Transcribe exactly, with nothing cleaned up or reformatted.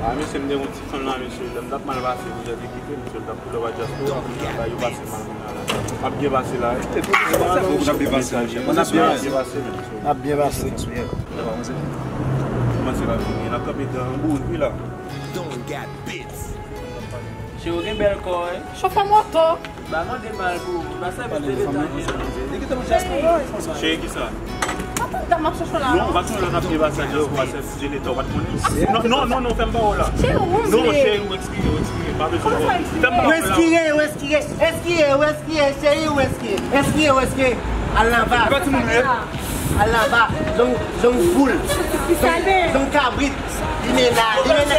A, mesye, m te yon ti fanm nan, mesye, lè m t ap mal pase, misye te kite, misye, l t ap tou lè w a dyaspora, kounye a la, yo pase mal, kounye a la. M ap byen pase la, wi. Ou t ap byen pase, mesye. Mwen ap byen pase. Byen pase, mesye. M ap byen pase. Kòmanse la, kounye a, n ap kanpe dan bourik, wi, la. Don got bits. Cheri, w gen bèl kò, wi. Chofè moto. Ba mande mal pou ou, ba sèvis de leta. Cheri, ki sa? Atann, dam ap chèche la. Non, ou pa t konnen lè n ap peye pasaj yo, ou pa sèvis de leta, ou pa t konnen? Non, non, non, non, fè m pawòl la. Cheri, ou non, cheri, ou ekspire, ou ekspire, pa bezwen. Ou ekspire, ou ekspire, ekspire, ou ekspire, cheri, ou ekspire, ekspire, ou ekspire. Al nan va. Al nan va. Zong, zong poul. Zong, zong kabrit. Limena, limena.